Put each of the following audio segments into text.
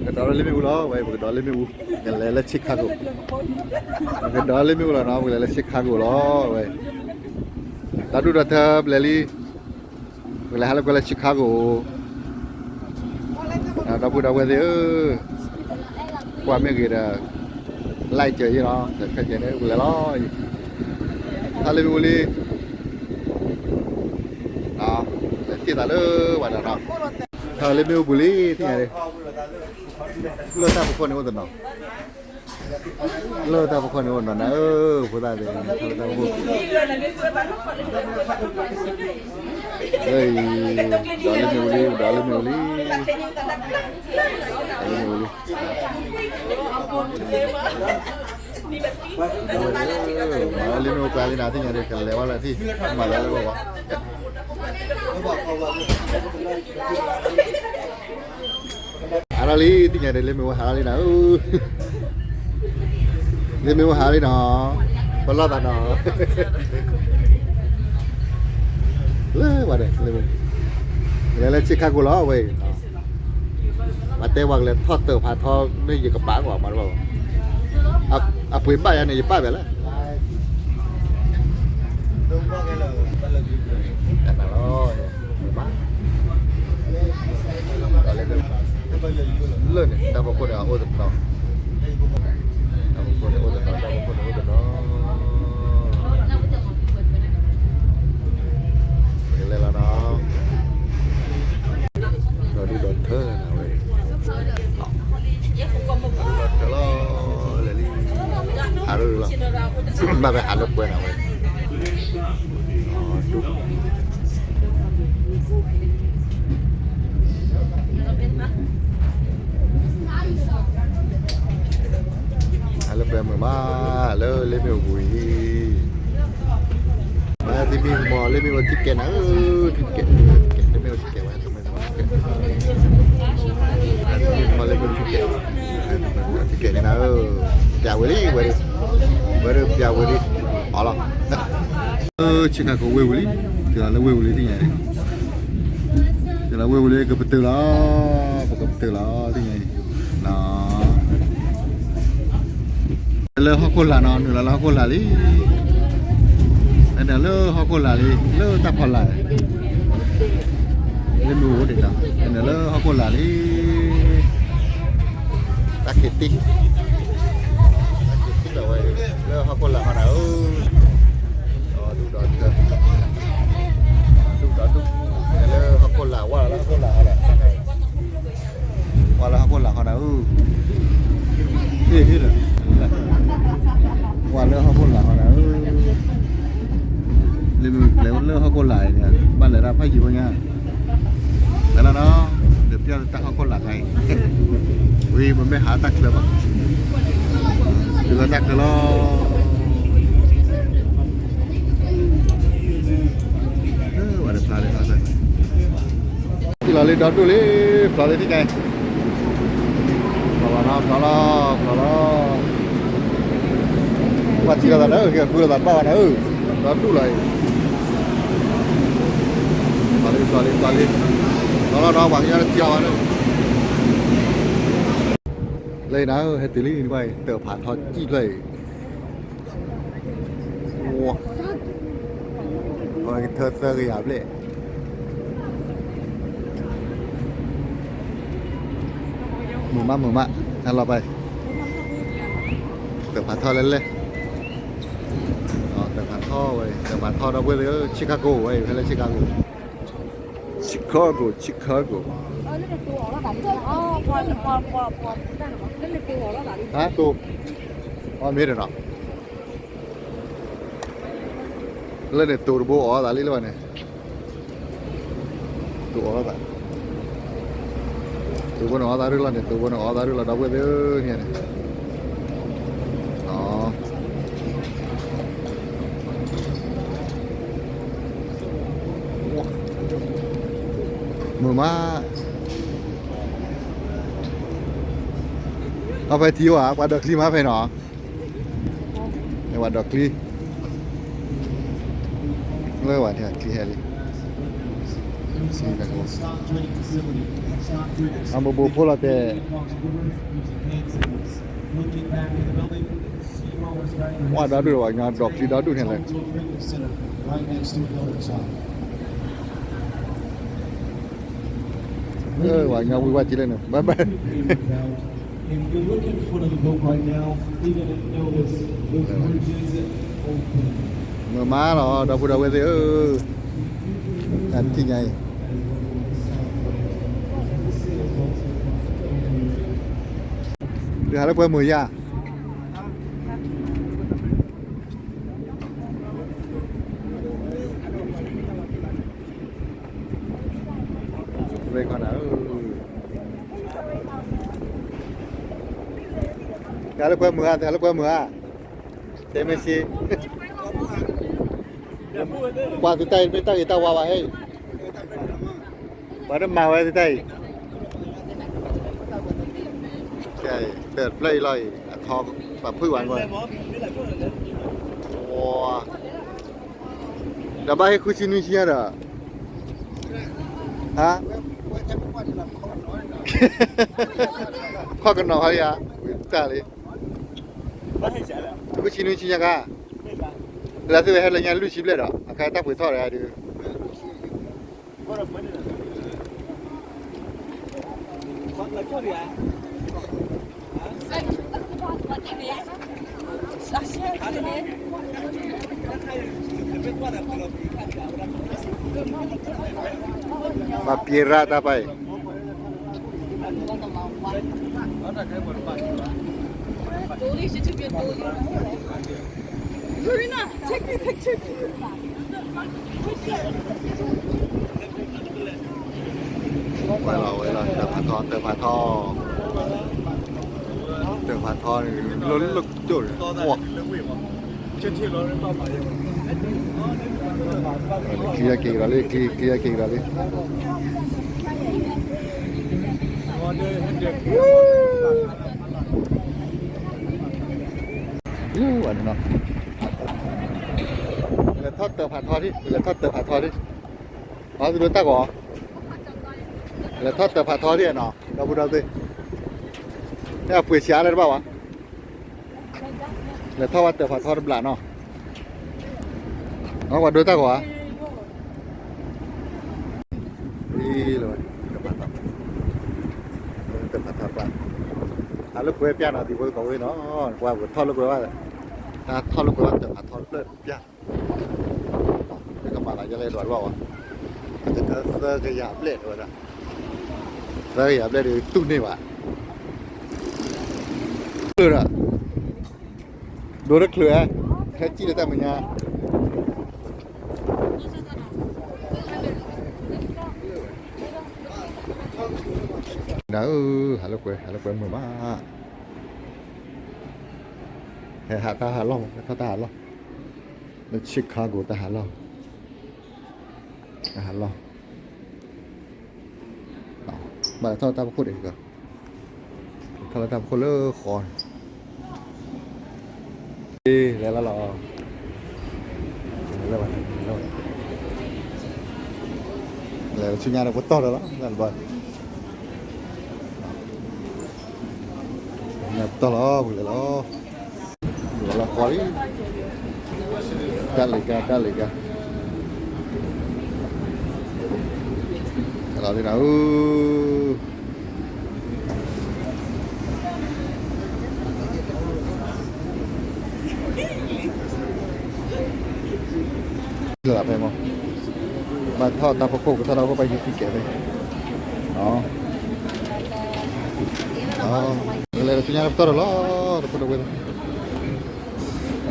ကဒီးလၢလ့ၣ်မ့ၣ်အူလီၤဝဲ, ပကဒီးလ့ၣ်မ့ၣ်အူ, ကလဲၤလၢ Chicago, ပကဒီးလ့ၣ်မ့ၣ်အူလီၤနီၤ, ပကလဲၤလၢ Chicago လီၤဝဲ, ဒီဒူၣ်ဒီထၢပျဲၤလံ, ပကလဲၤဟးလၢကွဲလၢ Chicago, ဒီပုၢ်ဒီဝဲၢ်သ့ၣ်ဧၢ, ကွၢ်မ့ၢ်ဂ့ၤဒီး like စၢၤယ့ၣ်လီၤ, ခဲကဲန့ၣ် ပကလဲၤလီၤ, ထါလ့ၣ်မ့ၣ်အူလံ, လဲၤတ့ၢ်သးလၢဝဲဒီးနီၤ, ထါလ့ၣ်မ့ၣ်အူပူၤလံ သ့ၣ်ညါ, လၢတၢ်ဖီခိၣ်န့ၣ်အိၣ်တနီၤ, လၢတၢ်ဖီခိၣ်န့ၣ်အိၣ်နီၤနၤဧၢ, ဖိသၣ်သ့ၣ်, ဒီးလ့ၣ်မ့ၣ်အူလံ, ဒီးလ့ၣ်မ့ၣ်အူလံ, ဒီးလ့ၣ်မ့ၣ်အူလံ, လ့ၣ်မ့ၣ်အူကျါလံနၤ သ့ၣ်ညါန့ၣ် ကလဲၤဝဲလၢထံၣ်, မၤလၢလၢဝဲဝဲ ဟးထီၣ်လံ သ့ၣ်ညါန့ၣ် လ့ၣ်မ့ၣ်အူဟးလံနၤဧၢ, လ့ၣ်မ့ၣ်အူဟးလံနီၤ, ပလီၢ်သးနီၤ, လၢဝဲဒၣ်, လဲၤလၢ Chicago လီၤဝဲအံၤ, ပှၤတဲပှၤကလဲၤထီၣ်တၢၣ်ဖးထီ မ့ၢ်ယကပာ်ကွၢ်မၤတဘၣ်ဘၣ်, အပှ့ၤဘၣ်ယၤန့ၣ် ယပာ်ဘၣ်လၢ တၢ်နၤလီၤ, လၢန့ၣ် တၢ်ဖီခိၣ်န့ၣ်အိၣ်တနီၤ, တၢ်ဖီခိၣ်န့ၣ်အိၣ်တနီၤ, တၢ်ဖီခိၣ်န့ၣ်အိၣ်တနီၤ, ပကလဲၤလီၤနီၤ, ဒီဒူၣ်ဒီထၢနၤဝဲ, ဒီဒူၣ်ဒီထၢလီၤ, လဲၤလံ, ဟးလၢလီၤ, ဘၣ်ဖဲဟးလၢပှဲၤနၤဝဲ ဟးလၢပှဲၤမုာ်မး လၢလ့ၣ်မ့ၣ်အူပူၤအံၤ, မၤသံမံမီၢ် လ့ၣ်မ့ၣ်အူ ticket နၤဧၢ, ticket, ticket, လ့ၣ်မ့ၣ်အူ ticket ဝဲ, မီၢ်လ့ၣ်မ့ၣ်အူ ticket, ticket န့ၣ်နၤဧၢ, ပျးဝဲလံ ဝဲဒၣ်, ဝဲဒၣ်ပျးဝဲလံ, အီလီၤ Chicago ဝ့ၢ်ပူၤလံ, တုၤလီၤလၢဝ့ၢ်ပူၤလံသ့ၣ်ညါ, တုၤလီၤဝ့ၢ်ပူၤလံ ကပတုာ်လီၤ, ပကပတုာ်လီၤ သ့ၣ်ညါအံၤ, လၢဟီၣ်ခိၣ်လာ်နီၤ, နုာ်လီၤလၢဟီၣ်ခိၣ်လာ်လံ, နုာ်လၢဟီၣ်ခိၣ်လာ်လံ လၢတၢ်ဖီလာ်, လ့ၣ်မ့ၣ်အူဒံးနီၤ, နုာ်လၢဟီၣ်ခိၣ်လာ်လံ, တၢ်ခံးတံၢ်, တၢ်ခံးတံၢ်လီၤဝဲ, လၢဟီၣ်ခိၣ်လာ်ဃီနၤဧၢ, ဒီဒူၣ်ဒီထၢ, ဒီဒူၣ်ဒီထၢ, လၢဟီၣ်ခိၣ်လာ် ဝဲလၢဟီၣ်ခိၣ်လာ်ဃီဒီး, ဝဲလၢဟီၣ်ခိၣ်လာ်ဃီနၤဧၢ, ဟ့ၣ်ဟ့ၣ်ဒီး, ဝဲလၢဟီၣ်ခိၣ်လာ်ဃီနၤဧၢ, လ့ၣ်မ့ၣ်အူကျဲလၢဟီၣ်ခိၣ်လာ်အံၤန့ၣ် ဘၣ်လဲၤတၢ်ဖးယံၤဖိညါ, လဲၤလီၤနီၤ, ဒီးပျၢ်တၢ်ဟီၣ်ခိၣ်လာ်ခါအံၤ, ဝံၤပမ့ၢ်ဟးတၢ်ချၢဘၣ်, တုၤလီၤတၢ်ချၢလီၤ, ဝဲဒၣ်ဖျါလံ, ထံၣ်လီၤလံဒီဒူၣ်လံ, ဖျိးလံသ့ၣ်ညါအံၤ, ဖျိးလီၤနီၤ, ဖျိးလီၤ, ဖျိးလီၤ, ပှၤထံၣ်လိာ်သးနၤဧၢ, ကဲဃုလိာ်သးတဘၣ်ဘၣ်နၤဧၢ, ဒီဒူၣ်လီၤအံၤ, ဖျိးလံ ဖျိးလံ ဖျိးလံ, ဖျိးလီၤနီၤ, ပှၤကညီတထံၣ်အီၤဘၣ်နၤ, လၢနၤဧၢ, ဟဲတုၤလံနကွၢ်အံၤ, တၢၣ်ဖးထီကံၣ်ဖျၢၣ်အံၤ ဝါ, အဝဲကထၢသၢကယၤဘျဲၣ်, မုာ်မး မုာ်မး, ဟဲလီၤပၢ်, တၢၣ်ဖးထီလဲၣ်လဲၣ်, တၢၣ်ဖးထီဝဲ, တၢၣ်ဖးထီဒီပုၢ်ဝဲၢ်သ့ၣ်ဧၢ, Chicago ဝဲအံၤ ဖဲလၢ Chicago, Chicago, Chicago, ဟါ, တိၢ်, အမ့ၢ်ဒီးနီၤ လၢန့ၣ်တိၢ်တဘိအီၣ်သးလံလၢဘၣ်န့ၣ်, တိၢ်အီၣ်သး, တိၢ်ဘိန့ၣ်အီၣ်သးရ့လီၤန့ၣ်, တိၢ်ဘိန့ၣ်အီၣ်သးရ့လီၤ ဒီပုၢ်ဝဲၢ်သ့ၣ်ဧၢန့ၣ်, မုာ်မး, အဖဲထံဧါ, ပှၤဒီးချံမးဖဲနီၤ ဝဲဒိးချံ, လၢဝဲဒၣ်ချံဟဲလံ, ချံ, ချံ, အမူးဘူးဖိလီၤတဲာ်, ဝါဒီဒူၣ်ဝဲညီဒီးချံဒီဒူၣ်န့ၣ်လဲၣ်. ဝဲညီဝံၤဝဲက့ၤလဲၣ်န့ၣ် bye bye. မုာ်မးလီၤ ဒီပုၢ်ဒီဝဲၢ်သ့ၣ်ဧၢ, တၢ်တထံၣ်ညါအံၤ တဟးလၢပှဲၤမုာ်ယါ ဝဲခီနၤဧၢ, တဟးလၢပှဲၤမုာ်ဧါ, တဟးလၢပှဲၤမုာ်ဧါ, တဲမ့ၢ်စ့, ကွၢ်သုတၢ်အံၤ တမ့ၢ်တၢ်ဂ့ၤတၢ်ဝါဘၣ်ဟဲအံၤ, ပှၤတမၤဝဲသုတၢ်အံၤ, တဖျၢၣ်အံၤလီၤအံၤ အထီပာ်ဖုၣ်ဝဲ, ဒီးဘၣ်ဟ့ၣ်ဃုဆံနွံဆံညါဒီး, ဟါ, ခီၣ်ကနီၤဟါလံဧါ, တၢ်လံ, ဃုဆံနွံဆံညါခါ, လၢသုဝဲဟဲလၢညါလွံၢ်ဆံဘျဲၣ်ဒီး အခါတၢ်ပှ့ၤထီၣ်ဒီးဒုး ပှၤပျဲရၣ်တၢ်ပၢ်အံၤ, Marina, take me picture. ဝဲလီၤဝဲလီၤ တၢ်ဖးထီ တၢ်ဖးထီ, တၢ်ဖးထီန့ၣ် လၢလၢကၠိၣ်န့ၣ်, ချံက့ၤကဒီးလံ ချံ ချံက့ၤကဒီးလံ. ဝဲန့ၣ်နီၤ, လဲၤထီၣ်တၢ်ဖးထီဒံး လဲၤထီၣ်တၢ်ဖးထီဒံး, အီသုဒိတၢ်ဂီၤ, လဲၤထီၣ်တၢ်ဖးထီဒံးနီၤ ဒီပုၢ်ဒီဝဲၢ်သ့ၣ်, မ့ၢ်အပှ့ၤစှၤလၢတဘၣ်ဝဲ, လဲၤထီၣ်ဝဲတၢ်ဖးထီတဘျီနီၤ, အီပှၤဒိတၢ်ဂီၤဧါ လၢတၢ်ဖးထီ, တၢ်ဖးထီပှၤ, အလၢပှဲၤပျၢ်နီၤ ဒံးဝဲကီးဝဲနီၤ, ပှၤပကထီၣ်လၢပှဲၤဘၣ်, တၢ်ထီၣ်လၢပှဲၤဘၣ် တၢ်ဖးထီတဖျၢၣ်တပျၢ်, ကမၤသးယဲလဲၣ်ဒွးလီၤဝဲ, အကတၢၢ်သၢကယၤဘျဲၣ်ဝဲဒၣ်, သၢကယၤဘျဲၣ်ဒီးတူၢ်န့ၢ်ဘၣ်, ဒိတချုးဧါ, ဟဲစံၣ်လၢတၢ်မဲာ်ညါ နၤဧၢ, ဟးလၢပှဲၤ ဟးလၢပှဲၤမုာ်မး, ဟဲဟးတၢ်ဟးလီၢ် ဟဲထီၣ်တၢ်ဟးလီၢ်, လၢ Chicago တၢ်ဟးလီၢ်, တၢ်ဟးလီၢ်, ဘၣ်ထီၣ်တၢ်ဖီခိၣ်ဒံး, ထီၣ်လၢတၢ်ဖီခိၣ်လၢဃီန့ၣ်, လဲၤလီၤလီၤ, လဲၤဆူညါဒီးပတီၢ်ဒီးလီၤ, ညါပတီၢ်လီၤ ပလဲၤလီၤ, လဲၤလီၤဃီလံ, တၢ်လံၤကါ တၢ်လံၤကါ, လီၤလံနၤဧၢ လၢဖဲမး, ဘၣ်ထီၣ်တၢ်ဖီခိၣ် ကထီၣ်တၢ်ဖီခိၣ် ဘၣ်ဟံးသံကဲးဖဲ, လဲၤဆူညါပတီၢ်ဒီးလီၤ, တဖိတဝဲ,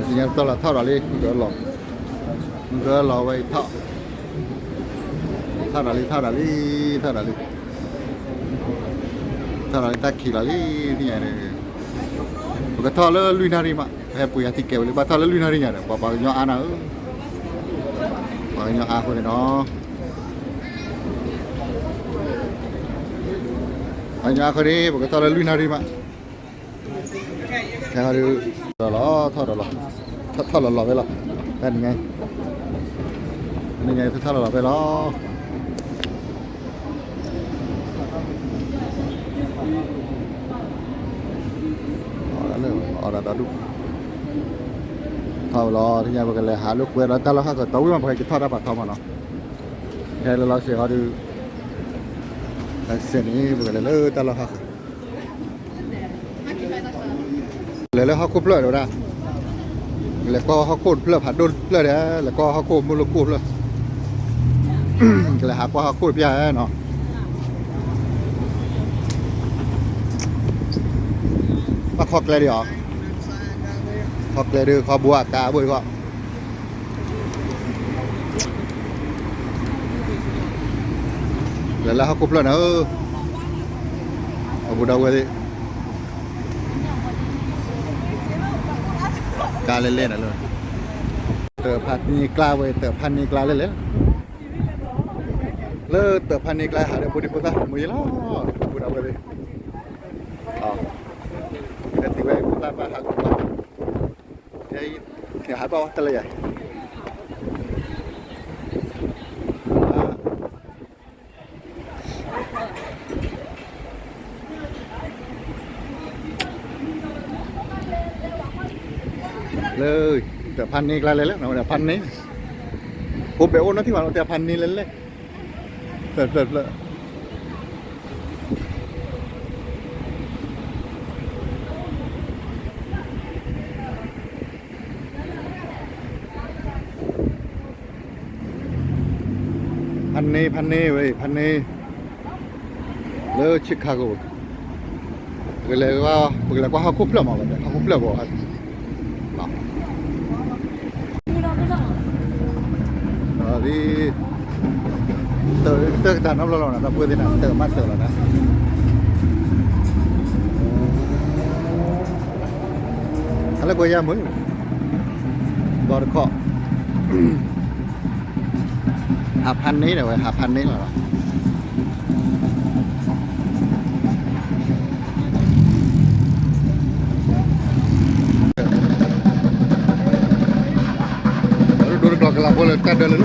ဆူညါပတီၢ်လီၤ ထီၣ်ဒီးလံ မုၢ်ကလီၤ, မုၢ်ကလီၤဝဲအံၤထီၣ်, ထီၣ်ဒီးလံ ထီၣ်ဒီးလံ ထီၣ်ဒီးလံ, ထီၣ်ဒီးလံ တၢ်ခံးလီၤလံ, သ့ၣ်ညါန့ၣ်, ပကထီၣ်လၢလွံၢ်နၣ်ရံၣ်မး ဟဲပှ့ၤအသံကဲးဝဲလံ ဘၣ်ထီၣ်လၢလွံၢ်နၣ်ရံၣ်ညါဒီး ပှၤပှၤကညီအါနၤဧၢ, ပှၤကညီအါဃိန့ၣ်နီၤ, ပှၤကညီအါဃိန့ၣ် ပကထီၣ်လၢလွံၢ်နၣ်ရံၣ်မး, ထီၣ်ဒီးလီၤ ထီၣ်ဒီးလီၤ, ထီၣ်လီၤလီၤဖဲလီၤ, တနံၤညါ, တနံၤညါ ထီၣ်လီၤလီၤဖဲလီၤ. အီဒီးဒီဒူၣ်, ထီၣ်ဝဲလီၤ တညါပကလဲၤဟးလိာ်ကွဲဒီးတၢ်လီၢ်ဟီၣ်ခိၣ် တီဝံၣ်မး ပကဟဲက့ၤထီၣ်တၢ်ပာ်ထီမးနီၤ, ဟဲလၢလီၤစ့ၢ်ဟီဒုး, စဲးန့ၣ် ပကလဲၤလၢတၢ်လီၢ်ဟီၣ်ခိၣ် လဲၤလၢဟီၣ်ခိၣ်ဖျၢၣ်ဒီးဝဲဒၣ်, လဲၤကွၢ်ဟီၣ်ခိၣ်တဖျၢၣ်ဖးဒိၣ်တဖျၢၣ်ဒီး လဲၤကွၢ်ဟီၣ်ခိၣ်မုၢ်လိၣ်ကိၢ်ဖျၢၣ်, ကလဲၤဟးကွၢ်ဟီၣ်ခိၣ်တဖျၢၣ်နီၤ, ဘၣ်ခီကျဲဒံးအီၤ, ခီကျဲဒုး ခီဘိအကါဘိဃီ လဲၤလၢဟီၣ်ခိၣ်ဖျၢၣ်န့ၣ်, အဘူးဒီဝဲသ့ၣ်, ကါလဲၣ်လဲၣ်နၤလၢ, တၢးဖးန့ၢ်ကျါဝဲ တၢးဖးန့ၢ်ကျါလဲၣ်လဲၣ်, လၢတၢးဖးန့ၢ်ကျါဟးဒီးဖိဒံဖိသၣ်မုၢ်ယ့လီၤ, အဘူးဒီဝဲသ့ၣ်, ကသံၣ်ဝဲဖိသၣ်ဘၣ်ဟးဂီၤ, ဟးဘၣ်ဝဲတလၢယၤ လၢ တၢးဖးန့ၢ်ကျါလဲၣ်လဲၣ် ဖးန့ၢ်, အိၣ်ဘဲၣ်အိၣ်နီတထံၣ်ဘၣ်နီၤ တၢးဖးန့ၢ်လဲၣ်လဲၣ်, ဖျၢၣ်ဖျၢၣ်ဖျၢၣ် ဖးန့ၢ် ဖးန့ၢ်ဝဲ ဖးန့ၢ်, လၢ Chicago, ပကလဲၤ ပကလဲၤကွၢ်ဟီၣ်ခိၣ်ဖျၢၣ်မး ဟီၣ်ခိၣ်ဖျၢၣ်ဘၣ်, ဒ် တၢ်ကတၢၢ်နီတဘျီလီၤနၤ တၢ်ပှဲၤသ့ၣ်နၤ တၢ်မၤစၢၤလီၤနၤ, ဟးလၢကွဲယါမုၢ်, ဒီတခီ ဟးဖးန့ၢ်ဒီးဝဲ ဟးဖးန့ၢ်လီၤလီၤ. ဒိတကျိၤကလးဖိလၢတၢ်ဒၢလၢလီၤ.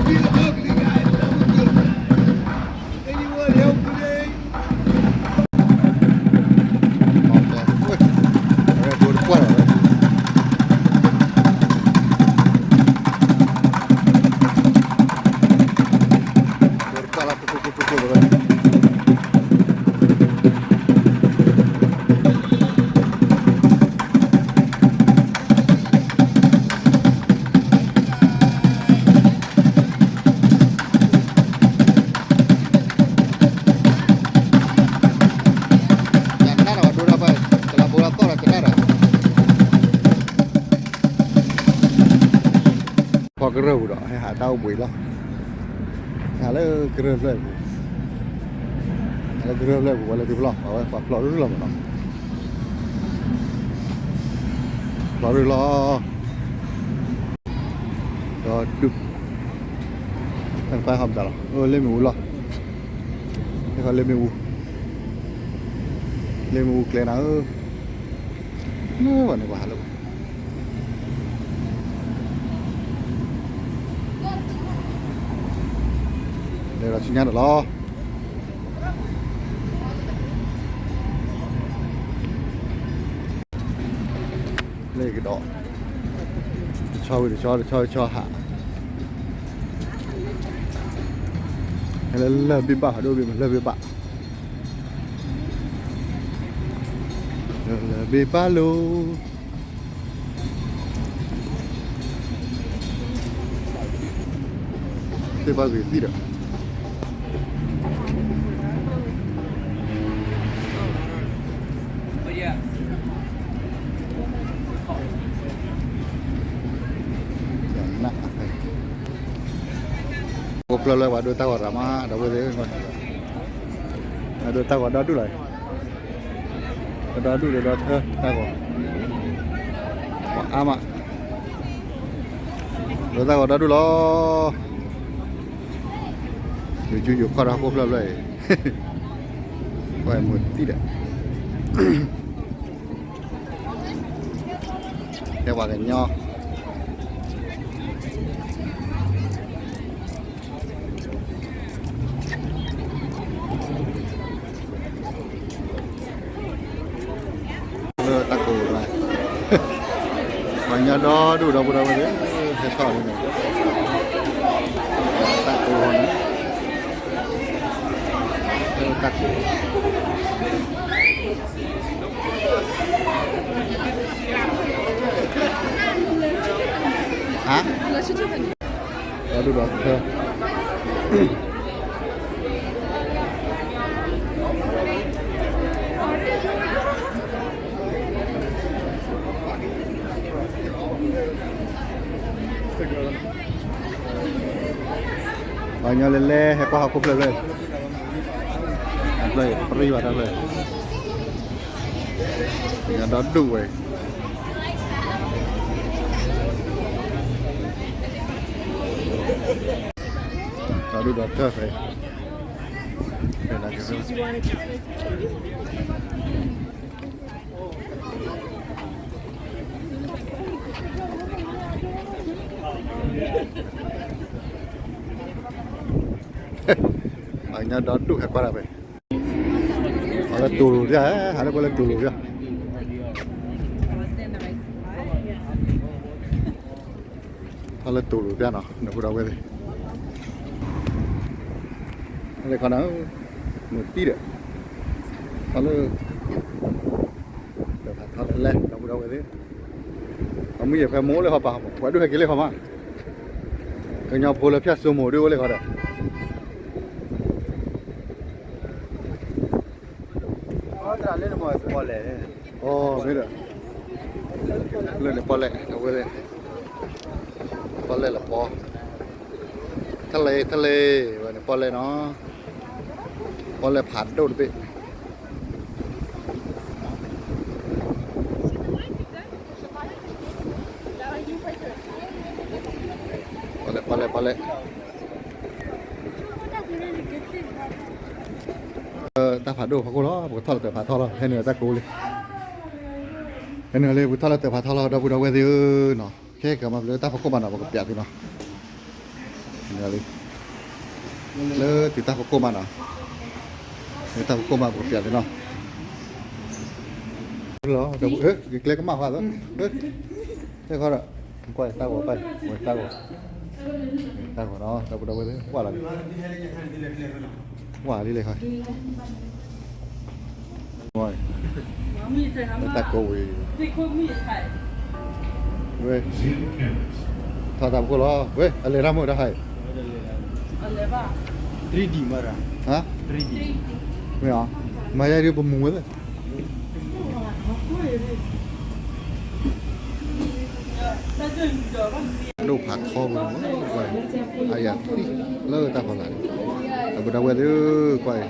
ဖီကရၢၢ်ပူၤဒီး ဟဲဟးတၢ်အိၣ်ဘှံးလီၤ. ဟးလၢကရၢၢ်ဖျၢၣ်ပူၤ, ဟးလၢကရၢၢ်ဖျၢၣ်ပူၤ ဝဲလၢကဖျီၣ် အဝဲပှၤဖျီၣ်ရူၢ်လီၤမးနီၤ, ဖျီၣ်ရူၢ်လီၤ. ဒီးဒူၣ်, တၢ်ကပၤဟီၣ်ပတၢ်လီၤ, လ့ၣ်မ့ၣ်အူလီၤ, ဟဲခီလ့ၣ်မ့ၣ်အူ, လ့ၣ်မ့ၣ်အူကျဲနၤဧၢ, လၢဘၣ်န့ၣ်ပှၤဟးလၢ လဲၤဒီးဆူညါဒီးလီၤ. လၢကဒီး တဆီဝံၤတဆီ တဆီတဆီဟး, ဟဲလၢလၢၢ်ဘ့ၣ်ဘၣ် ဖးဒိၣ်ဘ့ၣ်မး လၢၢ်ဘ့ၣ်ဘၣ်, လၢၢ်ဘ့ၣ်ဘၣ်လိၤ သ့ၣ်ဘၣ်ဂ့ၤသံဒီး ဖိဖျၢၣ်လၢပှၤဒိတၢ်ဂီၤရၤမး ဒီပုၢ်ဝဲၢ်သ့ၣ်, ပှၤဒိတၢ်ဂီၤဒီဒူၣ်လီၤ, ဒီဒူၣ်ဒီးဒီထၢတၢ်ဂီၤ, ပှၤအါမး, ဒိတၢ်ဂီၤဒီဒူၣ်လီၤ, ယိၤကၠူယိၤခီၣ်ဒီးဖိဖျၢၣ်ဖျၢၣ်အံၤ, ပှၤမုာ်သံဒီး တဲပှၤကညီ လၢ ဒီဒူၣ်ဒီပုၢ်ဒီဝဲၢ်သ့ၣ်, ဟဲထီၣ်လံန့ၣ်, တၢ်ကိးန့ၣ်, တၢ်ကိး, ဟါ, ဒီဒူၣ်ဒီထၢ ပှၤကညီလဲၤလဲၤ ဟဲကွၢ်ဟီၣ်ခိၣ်ဖျၢၣ်ဖျၢၣ်, တၢ်ဖျၢၣ်အံၤ ပြံဘၣ်တၢ်ဖျၢၣ်, ပှၤကညီဒီဒူၣ်ဝဲ, ဒီဒူၣ်ဒီထၢဖဲ ပှၤကညီဒီဒူၣ်ဟဲကွၢ်တၢ်ဖဲ, ဟးလၢတူၢ်လိာ်ပျၢ်, ဟးလၢပှၤလၢတူၢ်လိာ်ပျၢ်, ဟးလၢတူၢ်လိာ်ပျၢ်နီၤ ဒီပုၢ်ဒီဝဲၢ်သ့ၣ်, လၢခီနၤ, မုၢ်တံၢ်ဒီး, ဟးလၢ တၢ်ဖးထီလဲၣ် ဒီပုၢ်ဒီဝဲၢ်သ့ၣ်, အမုၢ်ယဲၢ်ဖဲမိၢ်လၢဟီပာ်, ပှၤဒူၣ်ဟဲက့ၤလၢခီမး, ကညီဖိလၢဖၠၣ်စိမိၤဒုးအိၣ်လၢခီဒီး လဲၣ်, ပီၣ်လဲၣ်, လၢန့ၣ်ပီၣ်လဲၣ် အဝဲသ့ၣ်, ပီၣ်လဲၣ်လၢပီ, ထလဲၣ် ထလဲၣ် ဝဲန့ၣ်ပီၣ်လဲၣ်နီၤ, ပီၣ်လဲၣ်ဖးဒိၣ်တဘ့ၣ် ပီၣ်လဲၣ် ပီၣ်လဲၣ် ပီၣ်လဲၣ်, တၢ်ဖးဒိၣ်ဖးခိၣ်လီၤ, ပကထီၣ်လၢတၢ်ဖးထီလီၤ, ဟဲနုာ်လၢတၢ်ကိးလံ, ဟဲနုာ်လၢပကထီၣ်လၢတၢ်ဖးထီလီၤ ဒီပုၢ်ဒီဝဲၢ်သ့ၣ်ဧၢနီၤ, ခဲကမၤလၢတၢ်ဖးခိၣ်မးနီၤ ပကပျးသုနီၤ, ဟဲနုာ်လံ, လၢတုၤတၢ်ဖးခိၣ်မးနီၤ, လၢတၢ်ဖးခိၣ်မးပကပျးသုနီၤ, လီၤ, ကျဲကမၣ်ဃီသီ, တဲခီဒီး, ကွၢ်တၢ်ဂီၤပၢ်, ဝဲတၢ်ဂီၤ, တၢ်ဂီၤနီၤ ဒီပုၢ်ဒီဝဲၢ်သ့ၣ် ကွၢ်လီၤလံ, ကွၢ်လံလဲၣ်ခီ, တၢ်ကိးဝဲ, ဝဲ, ထီၣ်တၢ်ဖးခိၣ်လီၤ, ဝဲ အလဲၤတၢ်မုာ်တၢ်ဟဲ, ဟါ, မ့ၢ်အီၤ, မၤယါဒ်ပမူဝဲသ့ၣ် ဒိၣ်ဖးထီဝဲ, အါယၤသံလၢတၢ်ဖီလာ်န့ၣ်, ဒီပုၢ်ဒီဝဲၢ်သ့ၣ်ဧၢ ကွၢ်အံၤ,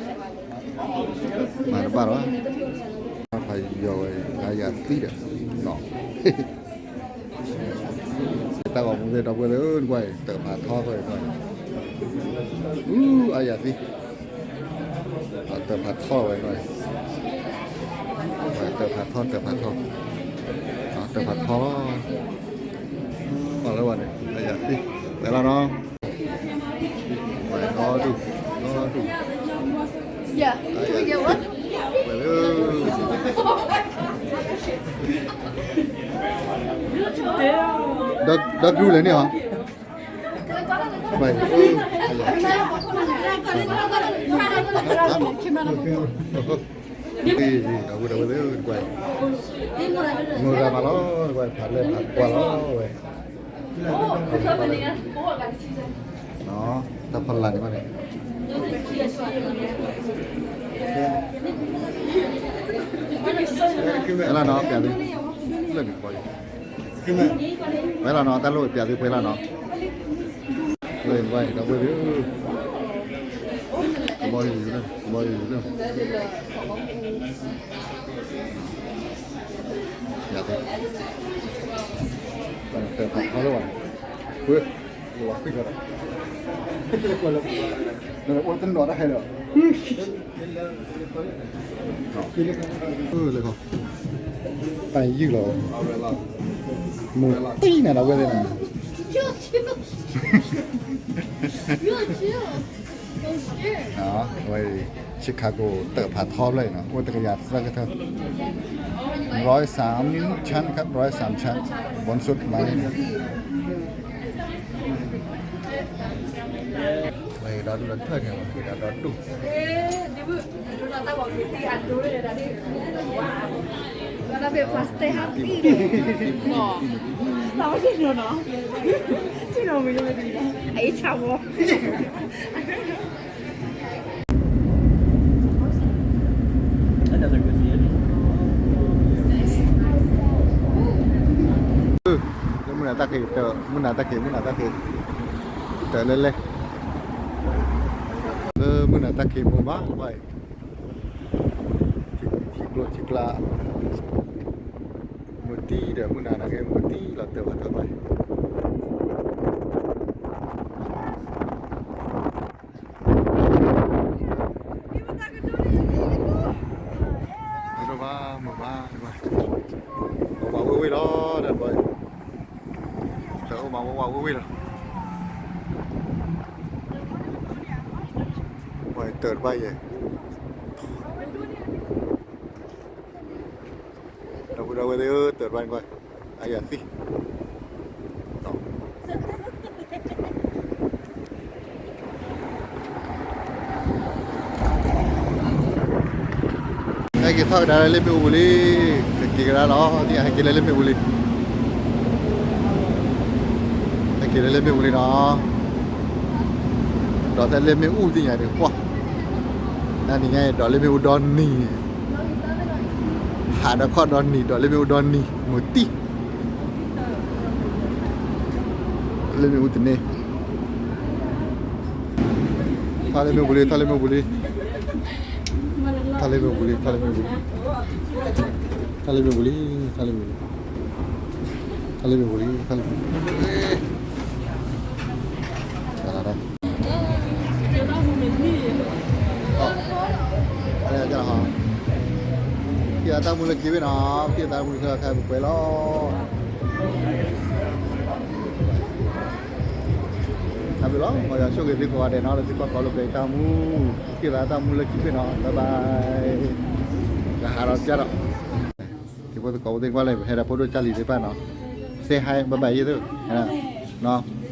မၤတဘၣ်လီၤ, ဖးယီၤဝဲ အါယၤသံဒီး, တၢ်ဂီၤမူသ့ၣ် ဒီပုၢ်ဝဲၢ်သ့ၣ်ဧၢ ကွၢ်အံၤ တၢ်ဖးထီကွၢ်အံၤ, အူ အါယၤသံ တၢ်ဖးထီဝဲ, တၢ်ဖးထီ တၢ်ဖးထီ, တၢ်ဖးထီလီၤ, ပှၤလၢဝဲန့ၣ် အါယၤသံ, ဝဲလီၤနီၤ, ဝဲဒီဒူၣ်, ဒီဒူၣ်, ဝဲလၢ ဒီဒူၣ်လဲၣ်န့ၣ်ဟီ ဒီပုၢ်ဒီဝဲၢ်သ့ၣ် ကွၢ်, မုၢ်ဂၤမးလီၤ, ကွၢ်, ဖးလဲၢ်ဖးကွၢ်လီၤဝဲ, တၢ်ဖီလာ်န့ၣ်ဘၣ်န့ၣ်, ဝဲလီၤနီၤ ပျးသု, လၢန့ၣ်ကဘီယူၤ, ဝဲလီၤနီၤ တၢ်လိၣ်ပျးသုဖဲလီၤနီၤ, လၢန့ၣ်ကဘီယူၤ ဒီပုၢ်ဝဲၢ်သ့ၣ်, ကဘီယူၤလၢ, ကဘီယူၤလၢ ယၤသ့, တၢ်ဖးထီလၢဝဲန့ၣ်, ဝဲ, လီၤဃံးဒီး, အိၣ်တနီၤတၢ်ဟဲလီၤ, လၢခီ, တၢ်ယုၢ်လီၤ, မူတံၢ်နၤဒီးဝဲသ့ၣ်နၤ, ဝဲ Chicago တၢ်ဖးထီဖျၢၣ်အံၤနီၤ အိၣ်တကယၤသၢကထၢ, တၢ် ร้อยสามชั้นครับ ร้อยสามชั้น บนสุดมาเลย ဒီးပျၢ်စတ့ၣ်ဟါတံၢ်န့ၣ် တၢ်ဝဲက့ၤနီၤနီၤ တံၢ်နီၤမ့ၢ်ယိၣ်မ့ၢ်တံၢ်နီၤ အအ့ၣ်ဆၣ်ဝီ လၢမုၢ်နၤတၢ်ခံးကတၢၢ် မုၢ်နၤတၢ်ခံး မုၢ်နၤတၢ်ခံး ကတၢၢ်လဲၣ်လဲၣ် လၢမုၢ်နၤတၢ်ခံးမိၢ်ဘၣ်ဘၣ်အံၤ ထံကျိထံကျါ မုၢ်တံၢ်ဒီးမုၢ်နၤနာ်က့ မုၢ်တံၢ်လီၤတၢၢ်ဘၣ်ထီၣ်ဘၣ် မုၢ်ဘၣ် မုၢ်ဘၣ် အိၣ်မးဝ့ၢ်ဝ့ၢ်လီၤ တၢ်တဘီ တၢ်အိၣ်မးဝ့ၢ်ဝ့ၢ်လီၤ ဝဲတၢ်တဘီယဲၢ် ဒီပုၢ်ဒီဝဲၢ်သ့ၣ်ဧၢ တၢ်တဘီန့ၣ်ကွၢ် အယၤသံ ဟဲက့ၤထီၣ်ကဒါလၢလ့ၣ်မ့ၣ်အူပူၤလံ, ကက့ၤကဒါလီၤ, သ့ၣ်ညါဟဲက့ၤလၢလ့ၣ်မ့ၣ်အူလံ, ဟဲက့ၤလၢလ့ၣ်မ့ၣ်အူလံနီၤ, ဒီးဖဲလ့ၣ်မ့ၣ်အူသ့ၣ်ညါန့ၣ် ပှၢ်, နၤနံၤညါအံၤ ဒီးလ့ၣ်မ့ၣ်အူဒီနံၤ, ဟးဒီးခီၣ်ဒီနံၤ ဒီးလ့ၣ်မ့ၣ်အူဒီနံၤ မုၢ်တံၢ် လ့ၣ်မ့ၣ်အူတန့ၢ်, ထီၣ်လ့ၣ်မ့ၣ်အူပူၤလံ, ထီၣ်လ့ၣ်မ့ၣ်အူပူၤလံ, ထီၣ်လ့ၣ်မ့ၣ်အူပူၤလံ, ထီၣ်လ့ၣ်မ့ၣ်အူပူၤလံ, ထီၣ်လ့ၣ်မ့ၣ်အူပူၤလံ, ထီၣ်လ့ၣ်မ့ၣ်အူပူၤလံ, ထီၣ်လ့ၣ်မ့ၣ်အူပူၤလံ, ထီၣ်လ့ၣ်မ့ၣ်အူပူၤလံ, ထံၣ်အတၢ်မူလၢခံဘ့ၣ်နီၤ, ထံၣ်အတၢ်မူလၢခံခါပကွဲးလီၤ. အဘျီလီၤ, မ်ယွၤဆိၣ်ဂ့ၤသုကိးဂၤဒဲးနီၤ, လၢသုကွၢ်ကီလိာ်ကွဲတၢ်မူ, ထံၣ်သးတၢ်မူလၢခံဘ့ၣ်နီၤ, bye bye, ကဟးဒီးပျၢ်ဒီး, ထံဖိသကိးဖိသ့ၣ်ကွၢ်လၢ ပဟဲဒီးဖိဒိၣ်ကၢ်လံၤသ့ၣ်တဖၣ်နီၤ, say hi bye bye ယဲၢ်သု,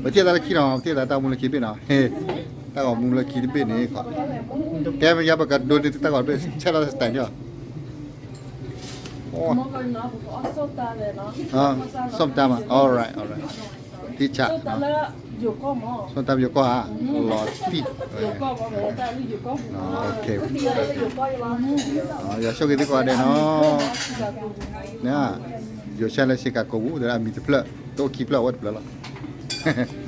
ပထံၣ်သးလၢခံနီၤ, ပထံၣ်သးတၢ်မူလၢခံဘ့ၣ်နီၤ, တၢ်ဂီၤမူလၢခံတဘ့ၣ်န့ၣ်, ကဲမ့ၢ်ယါပကဒိးန့ၢ်တၢ်ဂီၤတဘ့ၣ် ဆဲးလီၤ style န့ၣ်လီၤ. ส้มตำอ่ะ alright alright ထံဆး ส้มตำယိၤကီၢ်ဧါ, လီၤတံၢ်, ယွၤဆိၣ်ဂ့ၤသုကိးဂၤဒဲးနီၤ, ယိၤဆၢလၢ Chicago ပူၤ သရၣ်မံၤတဖျၢၣ် တအိၣ်ခံဖျၢၣ် အဝဲတဖျၢၣ်လီၤ.